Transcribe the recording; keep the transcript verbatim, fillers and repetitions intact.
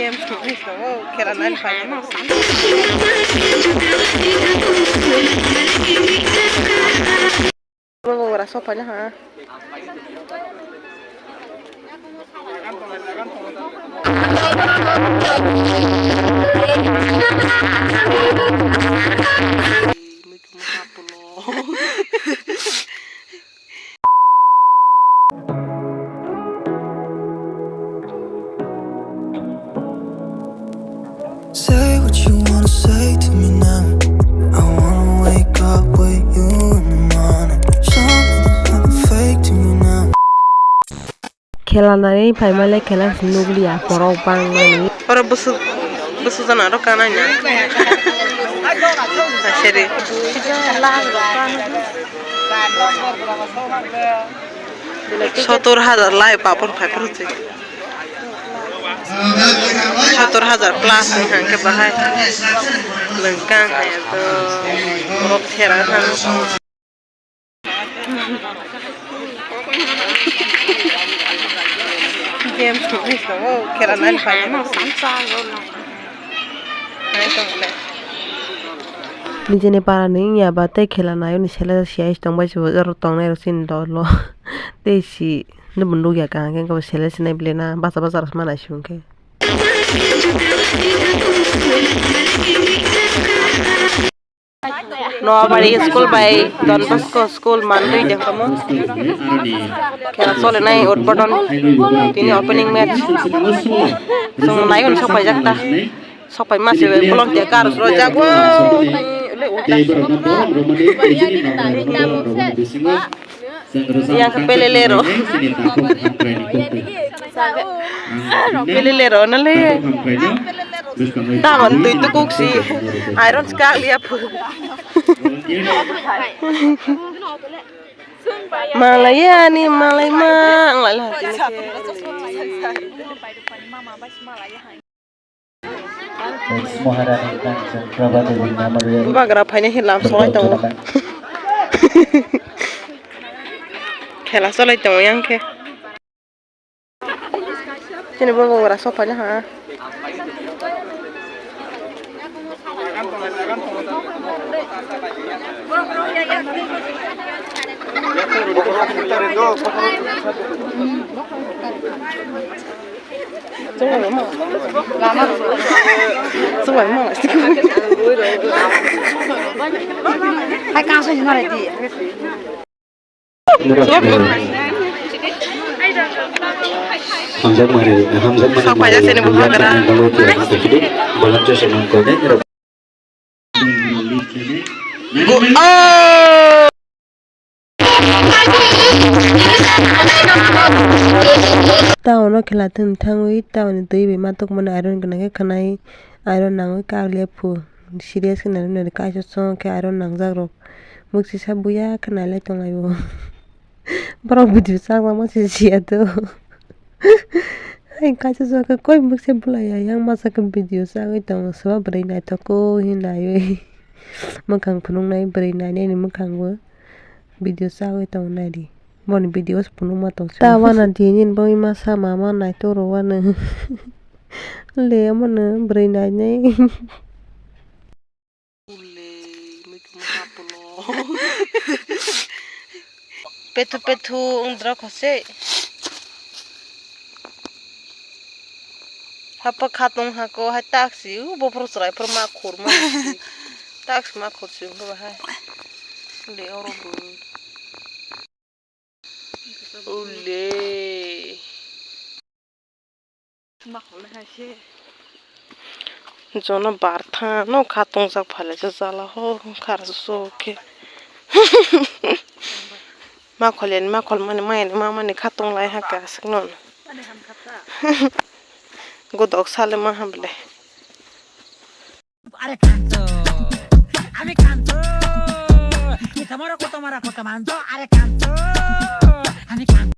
Game song ni song o khela nai phai. Bo bo ora so phai na ha. Say what you wanna say to me now. I wanna wake up with you in the morning. Show me there's nothing fake to me now. Khela nai phaima le khela se nukliya borok bangmani. Oro busu, busu jana ro kanai na. Aseri. Sotor hajar lai papor phai phuru se. Sotor hajar plus wng kha khe bahai. Lwng kang hai to rok thera thang. Game song ni song o khela nai phai. Nijeni para ni wngya ba tei khela nai oni sele siya tong bai se oro tong nai rok chini dol o tei si nw bo nugya kaham khe sele sinai bile na bacha bacha rok se ma nai si hwn khe. Noabari school bai Don Bosco school mandui de komo. Khela solenai udbodon tini opening match. Chwng naiwi sok paijak ta. Sok pai mase kolom te kar rojak o. Yang pelelero. Pelelero na le. Daman tui tukuk si. Iron skak liya pu. Malaya ni malai ma ang lai la. Maharani Kanchan Prabha Devi Memorial. Bagra phaina hilam solai tongo. Khela solai tongo yang khe. Chini bo bo ora sopai na ha. Hai, kaso ni marai di. Hamjakmani, hamjakmani. Sok paijak sini buphang gara. Balance se nang kone. Go, oh! Town o khela thwng thangwi town ni twi bai ma tokmani iron gwnang khe khwnai iron nangwi kak le phu serious khe nai kaisa song khe iron nangjak rok mwksisa buya khe nai lai tong lai o. Borok video chajak ma se siya to. Hai kaisa jora khe koi bwkhe bwlai ya yang masa khe video chagwi tongo soba bwrwi naithok khe hinwi naiwi mwkhang phunuknai bwrwi nainai ni mwkhang bo video chagwi tongo naidi boni video se phunukma tong ta wana dinin bo masa mama naithok rw wano le omono bwrwi nainai. Ule, muitu muha pulo. Pethu pethu wngdra khose. Hapa khatung hako hai taksi u bophor chwrai phor ma khur ma. Taksi ma khur si wngkha bahai. Ule oro bo. Ule. Jono bartha no khatung jak phale se jala ho khar so khe. Ma khole ni ma khol mani ma ni ma mani khatung lai ha ka sik non. Godok sale ma ha bole. আরে কান্ত, আমি কান্ত, কি তোমার কত মারা পোকা মানতো? আরে কান্ত, আমি কান্ত।